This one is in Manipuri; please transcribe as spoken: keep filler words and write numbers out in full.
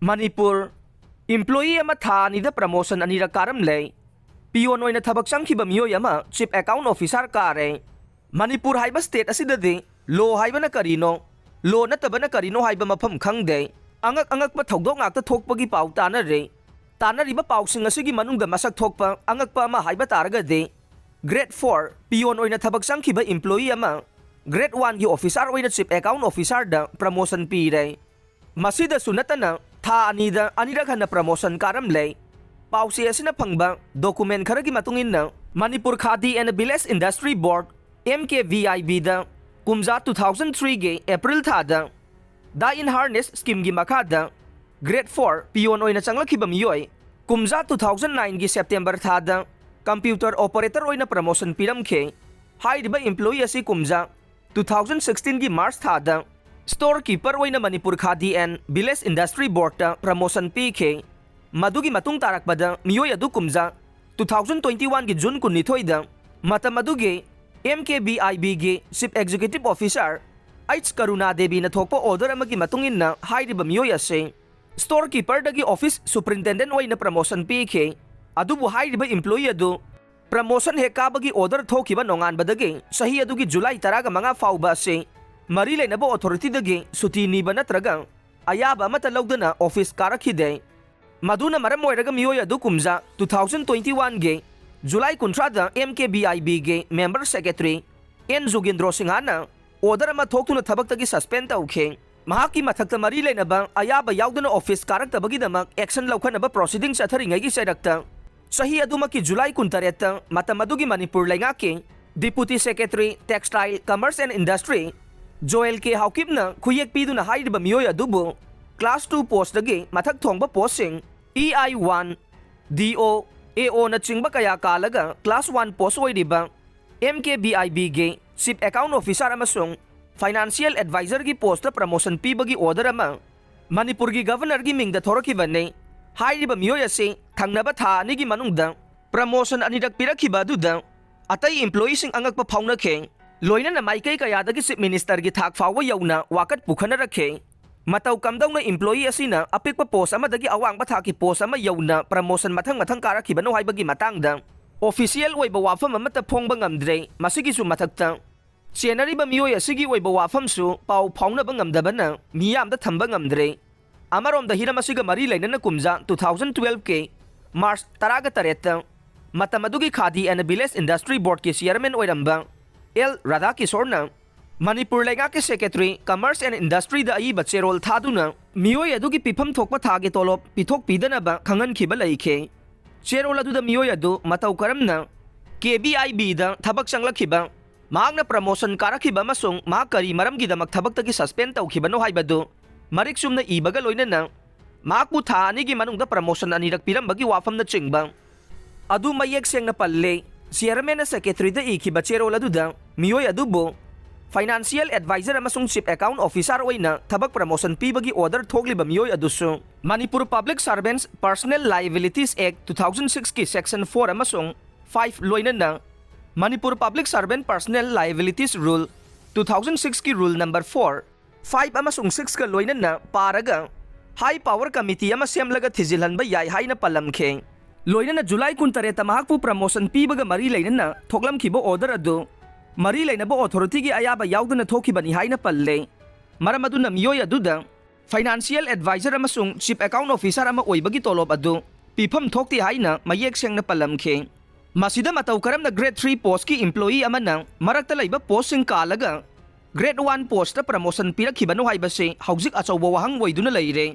ꯃꯅꯤꯄꯨꯔ, employee ꯑꯃ ꯊꯥ ꯑꯅꯤꯗ promotion ꯑꯅꯤꯔꯛ ꯀꯥꯔꯝꯂꯦ꯫ Peon ꯑꯣꯏꯅ ꯊꯕꯛ ꯆꯪꯈꯤꯕ ꯃꯤꯑꯣꯏ ꯑꯃ Chief Account Officer ꯀꯥꯔꯦ꯫ ꯃꯅꯤꯄꯨꯔ ꯍꯥꯏꯕ state ꯑꯁꯤꯗꯗꯤ law ꯍꯥꯏꯕꯅ ꯀꯔꯤꯅꯣ, law ꯅꯠꯇꯕꯅ ꯀꯔꯤꯅꯣ ꯍꯥꯏꯕ ꯃꯐꯝ ꯈꯪꯗꯦ꯫ ꯑꯉꯛ ꯑꯉꯛꯄ ꯊꯧꯗꯣꯛ ꯉꯥꯛꯇ ꯊꯣꯛꯄꯒꯤ ꯄꯥꯎ ꯇꯥꯅꯔꯦ꯫ ꯇꯥꯅꯔꯤꯕ ꯄꯥꯎꯁꯤꯡ ꯑꯁꯤꯒꯤ ꯃꯅꯨꯡꯗ ꯃꯁꯛ ꯊꯣꯛꯄ ꯑꯉꯛꯄ ꯑꯃ ꯍꯥꯏꯕ ꯇꯥꯔꯒꯗꯤ, Grade four Peon ꯑꯣꯏꯅ ꯊꯕꯛ ꯆꯪꯈꯤꯕ employee ꯑꯃ Grade one ꯒꯤ officer ꯑꯣꯏꯅ Chief Account Officer ꯗ promotion ꯄꯤꯔꯦ꯫ ꯃꯁꯤꯗꯁꯨ ꯅꯠꯇꯅ ꯊꯥ ꯑꯅꯤꯗ ꯑꯅꯤꯔꯛ ꯍꯟꯅ promotion ꯀꯥꯔꯝꯂꯦ꯫ ꯄꯥꯎꯆꯦ ꯑꯁꯤꯅ ꯐꯪꯕ document ꯈꯔꯒꯤ ꯃꯇꯨꯡ ꯏꯟꯅ, ꯃꯅꯤꯄꯨꯔ ꯈꯥꯗꯤ and Village Industry Board, M K V I B ꯗ ꯀꯨꯝꯖꯥ two thousand three ꯒꯤ April ꯊꯥꯗ Die in Harness scheme ꯒꯤ ꯃꯈꯥꯗ Grade four Peon ꯑꯣꯏꯅ ꯆꯪꯂꯛꯈꯤꯕ ꯃꯤꯑꯣꯏ, ꯀꯨꯝꯖꯥ two thousand nine ꯒꯤ September ꯊꯥꯗ Computer Operator ꯑꯣꯏꯅ promotion ꯄꯤꯔꯝꯈꯤ꯫ ꯍꯥꯏꯔꯤꯕ employee ꯑꯁꯤ ꯀꯨꯝꯖꯥ two thousand sixteen ꯒꯤ March ꯊꯥꯗ Store Keeper ꯑꯣꯏꯅ ꯃꯅꯤꯄꯨꯔ ꯈꯥꯗꯤ and Village Industry Board ꯇ promotion ꯄꯤꯈꯤ꯫ ꯃꯗꯨꯒꯤ ꯃꯇꯨꯡ ꯇꯥꯔꯛꯄꯗ ꯃꯤꯑꯣꯏ ꯑꯗꯨ ꯀꯨꯝꯖꯥ two thousand twenty one ꯒꯤ June ꯀꯨꯟꯅꯤꯊꯣꯏꯗ ꯃꯇꯝ ꯑꯗꯨꯒꯤ M K V I B ꯒꯤ Chief Executive Officer H ꯀꯔꯨꯅꯥ ꯗꯦꯕꯤꯅ ꯊꯣꯛꯄ order ꯑꯃꯒꯤ ꯃꯇꯨꯡ ꯏꯟꯅ ꯍꯥꯏꯔꯤꯕ ꯃꯤꯑꯣꯏ ꯑꯁꯤ Store Keeper ꯗꯒꯤ Office Superintendent ꯑꯣꯏꯅ promotion ꯄꯤꯈꯤ꯫ ꯑꯗꯨꯕꯨ ꯍꯥꯏꯔꯤꯕ employee ꯑꯗꯨ promotion ꯍꯦꯛ ꯀꯥꯕꯒꯤ order ꯊꯣꯛꯈꯤꯕ ꯅꯣꯡꯉꯥꯟꯕꯗꯒꯤ ꯆꯍꯤ ꯑꯗꯨꯒꯤ July ꯇꯔꯥꯃꯉꯥ ꯐꯥꯎꯕ ꯑꯁꯤ ꯃꯔꯤ ꯂꯩꯅꯕ authority ꯗꯒꯤ ꯁꯨꯇꯤ ꯅꯤꯕ ꯅꯠꯇ꯭ꯔꯒ ꯑꯌꯥꯕ ꯑꯃꯠꯇ ꯂꯧꯗꯅ office ꯀꯥꯔꯛꯈꯤꯗꯦ꯫ ꯃꯗꯨꯅ ꯃꯔꯝ ꯑꯣꯏꯔꯒ ꯃꯤꯑꯣꯏ ꯑꯗꯨ ꯀꯨꯝꯖꯥ two thousand twenty one ꯒꯤ July ꯀꯨꯟꯊ꯭ꯔꯥꯗ M K V I B ꯒꯤ member secretary N ꯖꯣꯒꯦꯟꯗ꯭ꯔꯣ ꯁꯤꯡꯍꯅ order ꯑꯃ ꯊꯣꯛꯇꯨꯅ ꯊꯕꯛꯇꯒꯤ suspend ꯇꯧꯈꯤ꯫ ꯃꯍꯥꯛꯀꯤ ꯃꯊꯛꯇ ꯃꯔꯤ ꯂꯩꯅꯕ ꯑꯌꯥꯕ ꯌꯥꯎꯗꯅ office ꯀꯥꯔꯛꯇꯕꯒꯤꯗꯃꯛ action ꯂꯧꯈꯠꯅꯕ proceeding ꯆꯠꯊꯔꯤꯉꯩꯒꯤ ꯆꯩꯔꯛꯇ, ꯆꯍꯤ ꯑꯗꯨꯃꯛꯀꯤ July ꯀꯨꯟꯇꯔꯦꯠꯇ ꯃꯇꯝ ꯑꯗꯨꯒꯤ ꯃꯅꯤꯄꯨꯔ ꯂꯩꯉꯥꯛꯀꯤ Deputy Secretary Textile, Commerce and Industry Joel ꯀꯦ ꯍꯥꯎꯀꯤꯞꯅ ꯈꯨꯌꯦꯛ ꯄꯤꯗꯨꯅ ꯍꯥꯏꯔꯤꯕ ꯃꯤꯑꯣꯏ ꯑꯗꯨꯕꯨ class two post ꯇꯒꯤ ꯃꯊꯛ ꯊꯣꯡꯕ post ꯁꯤꯡ, E I one, D O, A O ꯅꯆꯤꯡꯕ ꯀꯌꯥ ꯀꯥꯜꯂꯒ class one post ꯑꯣꯏꯔꯤꯕ M K V I B ꯒꯤ Chief Account Officer ꯑꯃꯁꯨꯡ Financial Advisor ꯒꯤ post ꯇ promotion ꯄꯤꯕꯒꯤ order ꯑꯃ ꯃꯅꯤꯄꯨꯔꯒꯤ Governor ꯒꯤ ꯃꯤꯡꯗ ꯊꯣꯔꯛꯈꯤꯕꯅꯤ꯫ ꯍꯥꯏꯔꯤꯕ ꯃꯤꯑꯣꯏ ꯑꯁꯤ ꯊꯪꯅꯕ ꯊꯥ ꯑꯅꯤꯒꯤ ꯃꯅꯨꯡꯗ promotion ꯑꯅꯤꯔꯛ ꯄꯤꯔꯛꯈꯤꯕ ꯑꯗꯨꯗ ꯑꯇꯩ employee ꯁꯤꯡ ꯑꯉꯛꯄ ꯐꯥꯎꯅꯈꯤ꯫ ꯂꯣꯏꯅꯅ ꯃꯥꯏꯀꯩ ꯀꯌꯥꯗꯒꯤ Chief Minister ꯒꯤ ꯊꯥꯛ ꯐꯥꯎꯕ ꯌꯧꯅ ꯋꯥꯀꯠ ꯄꯨꯈꯠꯅꯔꯛꯈꯤ꯫ ꯃꯇꯧ ꯀꯝꯗꯧꯅ employee ꯑꯁꯤꯅ ꯑꯄꯤꯛꯄ post ꯑꯃꯗꯒꯤ ꯑꯋꯥꯡꯕ ꯊꯥꯛꯀꯤ post ꯑꯃ ꯌꯧꯅ promotion ꯃꯊꯪ ꯃꯊꯪ ꯀꯥꯔꯛꯈꯤꯕꯅꯣ ꯍꯥꯏꯕꯒꯤ ꯃꯇꯥꯡꯗ official ꯑꯣꯏꯕ ꯋꯥꯐꯝ ꯑꯃꯠꯇ ꯐꯣꯡꯕ ꯉꯝꯗ꯭ꯔꯦ꯫ ꯃꯁꯤꯒꯤꯁꯨ ꯃꯊꯛꯇ, ꯆꯦꯟꯅꯔꯤꯕ ꯃꯤꯑꯣꯏ ꯑꯁꯤꯒꯤ ꯑꯣꯏꯕ ꯋꯥꯐꯝꯁꯨ ꯄꯥꯎ ꯐꯥꯎꯅꯕ ꯉꯝꯗꯕꯅ ꯃꯤꯌꯥꯝꯗ ꯊꯝꯕ ꯉꯝꯗ꯭ꯔꯦ꯫ ꯑꯃꯔꯣꯝꯗ, ꯍꯤꯔꯝ ꯑꯁꯤꯒ ꯃꯔꯤ ꯂꯩꯅꯅ ꯀꯨꯝꯖꯥ two thousand twelve ꯀꯤ March ꯇꯔꯥꯒ ꯇꯔꯦꯠꯇ ꯃꯇꯝ ꯑꯗꯨꯒꯤ Khadi and Village Industry Board ꯀꯤ chairman ꯑꯣꯏꯔꯝꯕ ꯑꯦꯜ ꯔꯥꯙꯥꯀꯤꯁꯣꯔꯅ ꯃꯅꯤꯄꯨꯔ ꯂꯩꯉꯥꯛꯀꯤ secretary Commerce and Industry ꯗ ꯑꯏꯕ ꯆꯦꯔꯣꯜ ꯊꯥꯗꯨꯅ ꯃꯤꯑꯣꯏ ꯑꯗꯨꯒꯤ ꯄꯤꯐꯝ ꯊꯣꯛꯄ ꯊꯥꯒꯤ ꯇꯣꯂꯣꯞ ꯄꯤꯊꯣꯛꯄꯤꯗꯅꯕ ꯈꯪꯍꯟꯈꯤꯕ ꯂꯩꯈꯤ꯫ ꯆꯦꯔꯣꯜ ꯑꯗꯨꯗ ꯃꯤꯑꯣꯏ ꯑꯗꯨ ꯃꯇꯧ ꯀꯔꯝꯅ ꯀꯦ ꯕꯤ ꯑꯥꯏ ꯕꯤꯗ ꯊꯕꯛ ꯆꯪꯂꯛꯈꯤꯕ, ꯃꯍꯥꯛꯅ promotion ꯀꯥꯔꯛꯈꯤꯕ ꯑꯃꯁꯨꯡ ꯃꯍꯥꯛ ꯀꯔꯤ ꯃꯔꯝꯒꯤꯗꯃꯛ ꯊꯕꯛꯇꯒꯤ suspend ꯇꯧꯈꯤꯕꯅꯣ ꯍꯥꯏꯕꯗꯨ ꯃꯔꯤꯛ ꯆꯨꯝꯅ ꯏꯕꯒ ꯂꯣꯏꯅꯅ ꯃꯍꯥꯛꯄꯨ ꯊꯥ ꯑꯅꯤꯒꯤ ꯃꯅꯨꯡꯗ promotion ꯑꯅꯤꯔꯛ ꯄꯤꯔꯝꯕꯒꯤ ꯋꯥꯐꯝꯅꯆꯤꯡꯕ ꯑꯗꯨ ꯃꯌꯦꯛ ꯁꯦꯡꯅ ꯄꯜꯂꯦ꯫ Chairman ꯅ secretary ꯗ ꯏꯈꯤꯕ ꯆꯦꯔꯣꯜ ꯑꯗꯨꯗ ꯃꯤꯑꯣꯏ ꯑꯗꯨꯕꯨ financial advisor ꯑꯃꯁꯨꯡ chief account officer ꯑꯣꯏꯅ ꯊꯕꯛ promotion ꯄꯤꯕꯒꯤ order ꯊꯣꯛꯂꯤꯕ ꯃꯤꯑꯣꯏ ꯑꯗꯨꯁꯨ Manipur Public Servants Personal Liabilities Act two thousand six ꯀꯤ section four ꯑꯃꯁꯨꯡ five ꯂꯣꯏꯅꯅ Manipur Public Servant Personal Liabilities Rule two thousand six ꯀꯤ rule number four, five ꯑꯃꯁꯨꯡ six ꯀ ꯂꯣꯏꯅꯅ ꯄꯥꯔꯒ high power committee ꯑꯃ ꯁꯦꯝꯂꯒ ꯊꯤꯖꯤꯜꯍꯟꯕ ꯌꯥꯏ ꯍꯥꯏꯅ ꯄꯜꯂꯝꯈꯤ꯫ ꯂꯣꯏꯅꯅ ꯖꯨꯂꯥꯏ ꯀꯨꯟꯇꯔꯦꯠꯇ ꯃꯍꯥꯛꯄꯨ promotion ꯄꯤꯕꯒ ꯃꯔꯤ ꯂꯩꯅꯅ ꯊꯣꯛꯂꯝꯈꯤꯕ order ꯑꯗꯨ ꯃꯔꯤ ꯂꯩꯅꯕ authority ꯒꯤ ꯑꯌꯥꯕ ꯌꯥꯎꯗꯅ ꯊꯣꯛꯈꯤꯕꯅꯤ ꯍꯥꯏꯅ ꯄꯜꯂꯦ꯫ ꯃꯔꯝ ꯑꯗꯨꯅ ꯃꯤꯑꯣꯏ ꯑꯗꯨꯗ financial advisor ꯑꯃꯁꯨꯡ chief account officer ꯑꯃ ꯑꯣꯏꯕꯒꯤ ꯇꯣꯂꯣꯞ ꯑꯗꯨ ꯄꯤꯐꯝ ꯊꯣꯛꯇꯦ ꯍꯥꯏꯅ ꯃꯌꯦꯛ ꯁꯦꯡꯅ ꯄꯜꯂꯝꯈꯤ꯫ ꯃꯁꯤꯗ ꯃꯇꯧ ꯀꯔꯝꯅ grade three post ꯀꯤ employee ꯑꯃꯅ ꯃꯔꯛꯇ ꯂꯩꯕ post ꯁꯤꯡ ꯀꯥꯜꯂꯒ grade one post ꯇ promotion ꯄꯤꯔꯛꯈꯤꯕꯅꯣ ꯍꯥꯏꯕꯁꯤ ꯍꯧꯖꯤꯛ ꯑꯆꯧꯕ ꯋꯥꯍꯪ ꯑꯣꯏꯗꯨꯅ ꯂꯩꯔꯦ꯫